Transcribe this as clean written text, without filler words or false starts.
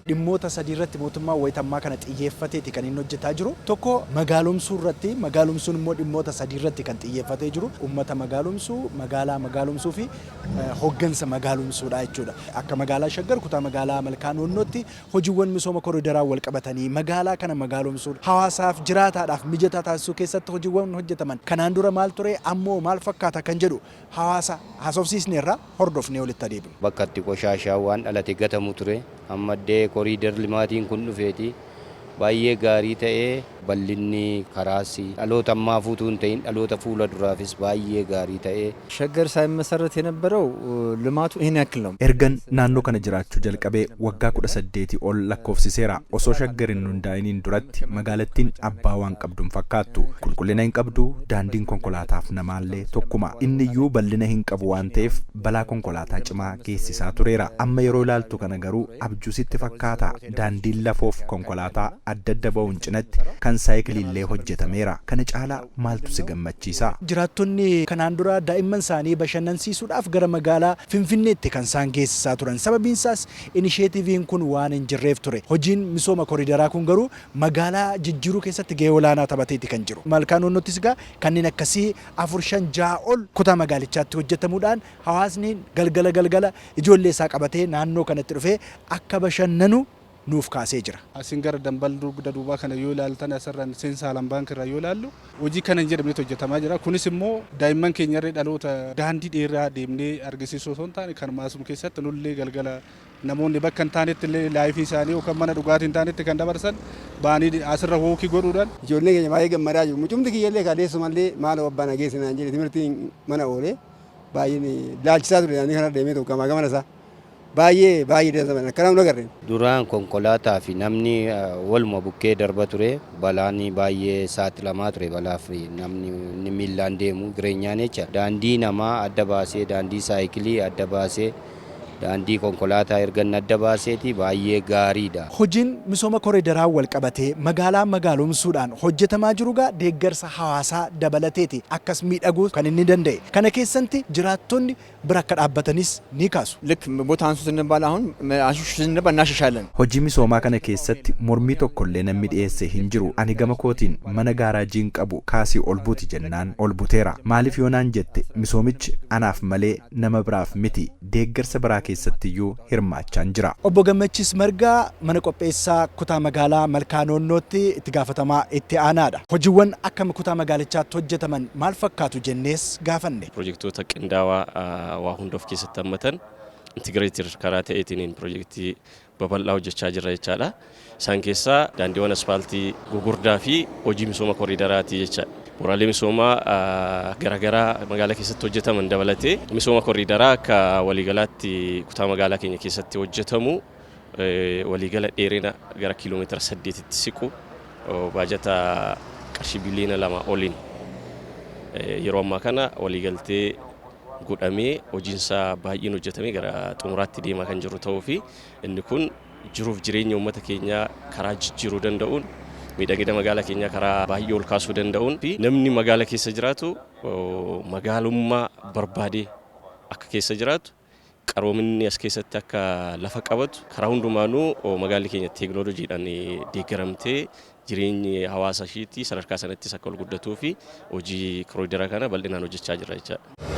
Dhimmoota sadii irratti mootummaan wayitammaa kana xiyyeeffateeti kan inni hojjetaa jiru. Tokko magaalomsuu irratti, magaalomsuun immoo dhimmoota sadii irratti kan xiyyeeffatee jiru. Uummata magaalomsuu, magaalaa magaalomsuu fi hoggansa magaalomsuudha jechuudha. Akka magaalaa Shaggar kutaa magaalaa Malkaa Noonnootti hojiiwwan misooma koriidaraa wal qabatanii magaalaa kana magaalomsuun hawaasaaf jiraataadhaaf mijataa taasisuu keessatti hojiiwwan hojjetaman kanaan dura maal ture, ammoo maal fakkaata kan jedhu hawaasa haasofsiisneerra, hordofnee walitti adeemnu. Bakka itti qoshaashaan waan dhalate gatamu ture. Amma iddee koriidar limaatiin kun dhufeeti baay'ee gaarii ta'ee, bal'inni karaas dhaloota ammaaf utuu hin ta'in dhaloota fuula duraafis baay'ee gaarii ta'ee. ሸገር ሳይመሰረት የነበረው ልማቱ ይህን ያክል ነው። Ergan naannoo kana jiraachuu jalqabee waggaa 18 ol lakkoofsiseera. Osoo Shaggar hin hundaa'iniin duratti magaalattiin abbaa waan qabdu hin fakkaattu. Qulqullina hin qabdu, daandiin konkolaataaf namaallee tokkuma. Inni iyyuu bal'ina hin qabu waan ta'eef balaa konkolaataa cimaa geessisaa tureera. Amma yeroo ilaaltu kana garuu abjuu sitti fakkaata. Daandiin lafoof konkolaataa adda adda ba'uun cinatti kan saayikiliillee hojjetameera. Kana caalaa maaltu si gammachiisa? Jiraattonni kanaan dura daa'imman isaanii bashannansiisuudhaaf gara magaalaa Finfinneetti kan isaan geessisaa turan. Sababiin isaas inisheetiiviin kun waan hin jirreef ture. Hojiin misooma koriidaraa kun garuu magaalaa jijjiiruu keessatti gahee olaanaa taphateeti kan jiru. Malkaa Noonnottis egaa kanneen akkasii afur, shan, ja'a ol kutaa magaalichaatti hojjetamuudhaan hawaasni galgala galgala ijoollee isaa qabatee naannoo kanatti dhufee akka bashannanu nuuf kaasee jira. Asiin gara dambal dugda duubaa kana yoo ilaaltan, asirraan seensa Alam Baankii irraa yoo ilaallu, hojii kana hin jedhamnetu hojjetamaa jira. Kunis immoo daa'imman keenyarree dhaloota daandii dheeraa deemnee argisiisuu osoo hin taane, kan maasuma keessatti nullee galgala namoonni bakka hin taanetti illee life isaanii yookaan mana dhugaatii hin taanetti kan dabarsan ba'anii asirra walk godhuudhaan. Ijoolleen keenya baay'ee gammadaa jiru. Mucumti kiyyallee kaleessumallee maal abbaa nageessinaan jedhe, timirtiin mana oolee baay'een laalchisaa ture, naannoo kana deemee tokko gamaa gamana isaa. Baay'ee baay'ee dansa akka namni agarre. Duraan konkolaataa fi namni waluma bukkee darba ture, balaan baay'ee saaxilamaa ture, balaaf namni inni miillaan deemu jireenyaan jecha. Daandii namaa adda baasee, daandii saayikilii adda baasee, daandii konkolaataa erga inni adda baaseeti baay'ee gaariidha. Hojiin misooma koriidaraa wal qabatee magaalaa magaalomsuudhaan hojjetamaa jiru gaa deeggarsa hawaasaa dabalateeti akkas miidhaguu kan inni danda'e. Kana keessatti jiraattonni bira akka dhaabbatanis ni kaasu. ልክ ቦታ አንሱ ስንባል አሁን አሽሹ ስንባል እናሸሻለን። Hojii misoomaa kana keessatti mormii tokkollee namni dhiyeesse hin jiru. Ani gama kootiin mana gaaraajiin qabu kaasii ol buti jennaan ol buteera. Maaliif yoo naan jette, misoomichi anaaf malee nama biraaf miti. Deeggarsa biraa keessattiyyuu hirmaachaan jira. Obbo Gammachiis Margaa mana qopheessaa kutaa magaalaa Malkaa Noonnootti itti gaafatamaa itti aanaadha. Hojiiwwan akka kutaa magaalichaatti hojjetaman maal fakkaatu jennees gaafanne. Pirojektoota qindaawaa waa hunda of keessatti hammatan, integrated karaa ta'eetiin pirojektii babal'aa hojjechaa jirra jechaadha. Isaan keessaa daandiiwwan asfaaltii gugurdaa fi hojii misooma koriidaraati jechaadha. Bu'uuraalee misoomaa garaagaraa magaalaa keessatti hojjetaman dabalatee misooma koriidaraa akka waliigalaatti kutaa magaalaa keenya keessatti hojjetamu waliigala dheerina gara kiiloomeetira 8tti siqu baajata qarshii biliyoona 2 oliin yeroo ammaa kana waliigaltee godhamee hojiinsaa baay'een hojjetamee gara xumuraatti deemaa kan jiru ta'uu fi inni kun jiruuf jireenya uummata keenyaa karaa jijjiiruu danda'uun, miidhagina magaalaa keenyaa karaa baay'ee ol kaasuu danda'uun fi namni magaalaa keessa jiraatu magaalummaa barbaadee akka keessa jiraatu, qaroominni as keessatti akka lafa qabatu, karaa hundumaanuu magaalli keenya teekinooloojiidhaan deeggaramtee jireenyi hawaasa ishiitti sadarkaa sanattis akka ol guddatuu fi hojii koriidara kana bal'inaan hojjechaa jira jechaadha.